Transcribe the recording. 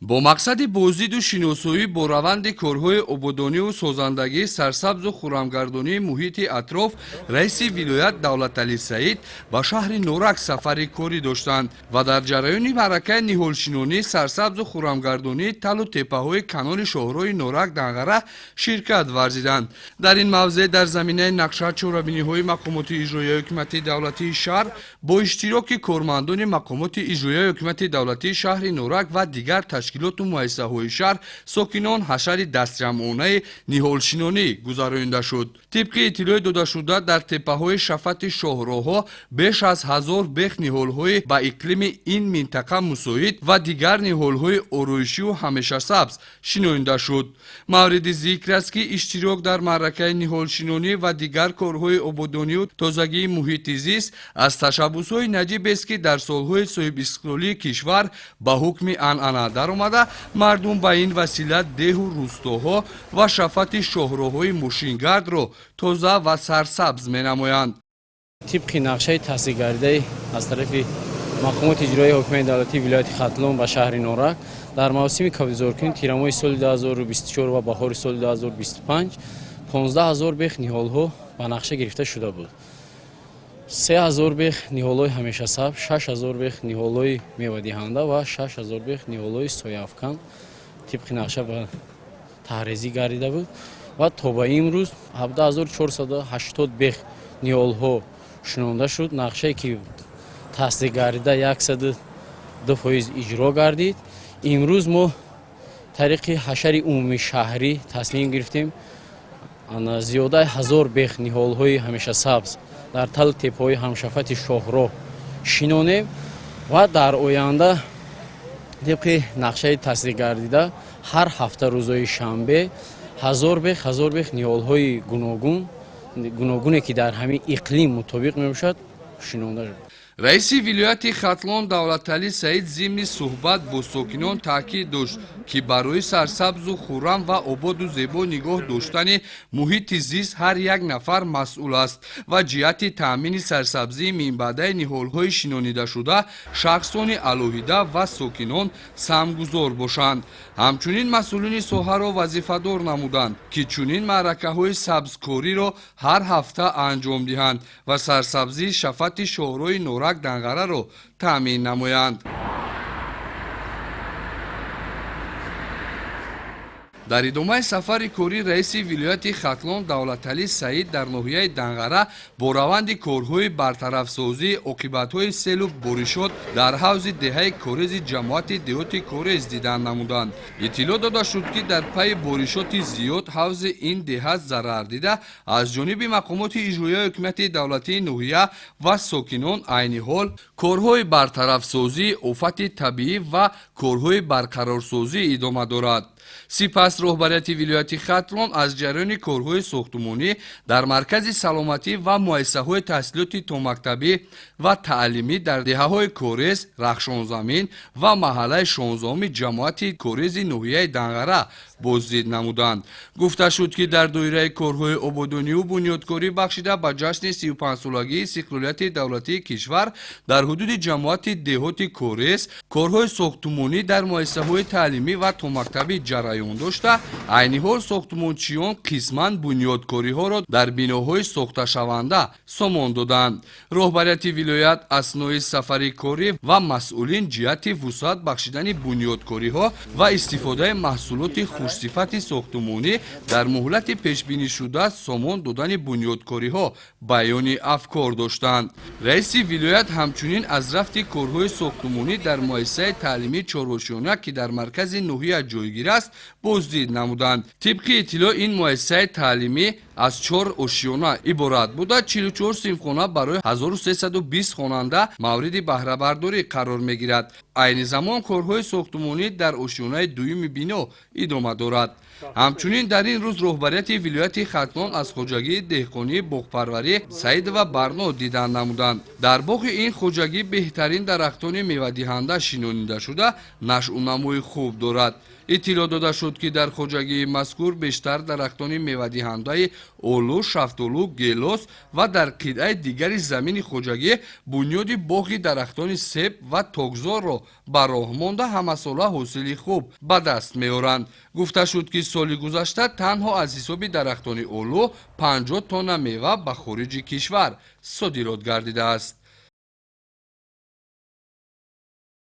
Бо мақсади боздиду шиносоӣ бо раванди корҳои ободониву созандагӣ, сарсабзу хуррамгардонии муҳити атроф раиси вилоят Давлаталӣ Саид ба шаҳри Норак сафари корӣ доштанд ва дар ҷараёни маъракаи ниҳолшинонӣ, сарсабзу хуррамгардонии талу теппаҳои канори шоҳроҳи Норак Данғара ширкат варзиданд. Дар ин мавзеъ дар заминаи нақша чорабиниҳои мақомоти иҷроияи ҳукумати давлатии шаҳр бо иштироки кормандони мақомоти иҷроияи ҳукумати давлатии шаҳри Норак ва дигар ташкилоту муассисаҳои шаҳр, сокинон ҳашари дастҷамъонаи ниҳолшинонӣ гузаронида шуд. Тибқи иттилои додашуда, дар теппаҳои шафати шоҳроҳҳо беш аз 1000 бех ниҳолҳои ба иқлими ин минтақа мусоид ва дигар ниҳолҳои ороишию ҳамешасабз шинонида шуд. Мавриди зикр аст, ки иштирок дар маъракаи ниҳолшинонӣ ва дигар корҳои ободонию тозагии муҳити зист аз ташаббусҳои наҷибест, ки дар солҳои соҳибистиқлолии кишвар ба ҳукми анъана даромада, мардум ба ин васила деҳу рӯстоҳо ва шафати шоҳроҳҳои мошингардро тоза ва сарсабз менамоянд. Тибқи нақшаи тасдиқгардидаи аз тарафи мақомоти иҷроияи ҳокимияти давлатии вилояти Хатлон ба шаҳри Норак дар мавсими кабудизоркунӣ тирамоҳи соли 2024 ва баҳори соли 2025 15 000 бех ниҳолҳо ба нақша гирифта шуда буд. 3000 бех ниҳолҳои ҳамешасабз, 6000 бех ниҳолҳои мевадиҳанда ва 6000 бех ниҳолҳои сояафкан тибқи нақша ба таҳрезӣ гардида буд ва то ба имрӯз 17 480 бех ниҳолҳо шинонда шуд. Нақшае ки тасдиқ гардида, 102% иҷро гардид. Имрӯз мо тариқи ҳашари умумишаҳрӣ тасмим гирифтем зиёдаи 1000 бех ниҳолҳои ҳамешасабз дар талу теппаҳои ҳамшафати шоҳроҳ шинонем ва дар оянда тибқи нақшаи тасдиқгардида ҳар ҳафта рӯзҳои шанбе 1000 бех ниҳолҳои гуногун гуногуне, ки дар ҳамин иқлим мутобиқ мебошад, шинонда шуд. Раиси вилояти Хатлон Давлаталӣ Саид зимни суҳбат бо сокинон таъкид дошт, ки барои сарсабзу хуррам ва ободу зебо нигоҳ доштани муҳити зист ҳар як нафар масъул аст ва ҷиҳати таъмини сарсабзии минбаъдаи ниҳолҳои шинонидашуда шахсони алоҳида ва сокинон саҳмгузор бошанд. Ҳамчунин масъулини соҳаро вазифадор намуданд, ки чунин маъракаҳои сабзкориро ҳар ҳафта анҷом диҳанд ва сарсабзии шафати шоҳроҳи Норак Данғараро таъмин намоянд. Дар идомаи сафари корӣ раиси вилояти Хатлон Давлаталӣ Саид дар ноҳияи Данғара бо раванди корҳои бартарафсозии оқибатҳои селу боришот дар ҳавзи деҳаи Корези ҷамоати деҳоти Корез дидан намуданд. Иттилоъ дода шуд, ки дар пайи боришоти зиёд ҳавзи ин деҳа зарар дида, аз ҷониби мақомоти иҷроияи ҳокимияти давлатии ноҳия ва сокинон айни ҳол корҳои бартарафсозии офати табиӣ ва корҳои барқарорсозӣ идома дорад. Сипас роҳбарияти вилояти Хатлон аз ҷараёни корҳои сохтумонӣ дар маркази саломатӣ ва муассисаҳои таҳсилоти томактабӣ ва таълимӣ дар деҳаҳои Корез, Рахшонзамин ва маҳаллаи 16-уми ҷамоати Корези ноҳияи Данғара боздид намуданд. Гуфта шуд, ки дар доираи корҳои ободониву бунёдкорӣ бахшида ба ҷашни 35-солагии истиқлолияти давлатии кишвар дар ҳудуди ҷамоати деҳоти Корез корҳои сохтумонӣ дар муассисаҳои таълимӣ ва томактабӣ ҷараён дошта, айни ҳол сохтумончиён қисман бунёдкориҳоро дар биноҳои сохташаванда сомон доданд. Роҳбарияти вилоят аснои сафари корӣ ва масъулин ҷиҳати вусъат бахшидани бунёдкориҳо ва истифодаи маҳсулоти хушсифати сохтумонӣ дар муҳлати пешбинишуда сомон додани бунёдкориҳо баёни афкор доштанд. Раиси вилоят ҳамчунин аз рафти корҳои сохтумонӣ дар муассисаи таълимии чорвошиёна, ки дар маркази ноҳия ҷойгир аст, боздид намуданд. Тибқи иттилоъ, ин муассисаи таълимӣ аз чор ошиёна иборат буда, 44 синфхона барои 1320 хонанда мавриди баҳрабардорӣ қарор мегирад. Айни замон корҳои сохтумонӣ дар ошиёнаи дуюми бино идома дорад. Ҳамчунин дар ин рӯз роҳбарияти вилояти Хатлон аз хоҷагии деҳқонии боғпарварӣ Саидова Барно дидан намуданд. Дар боғи ин хоҷагӣ беҳтарин дарахтони мевадиҳанда шинонида шуда, нашъунамои хуб дорад. Иттилоъ дода шуд, ки дар хоҷагии мазкур бештар дарахтони мевадиҳандаи олу, шафтолу, гелос ва дар қитъаи дигари замини хоҷагӣ бунёди боғи дарахтони себ ва токзорро ба роҳ монда, ҳамасола ҳосили хуб ба даст меоранд. Гуфта шуд, ки соли гузашта танҳо аз ҳисоби дарахтони олу 50 тонна мева ба хориҷи кишвар содирот гардидааст.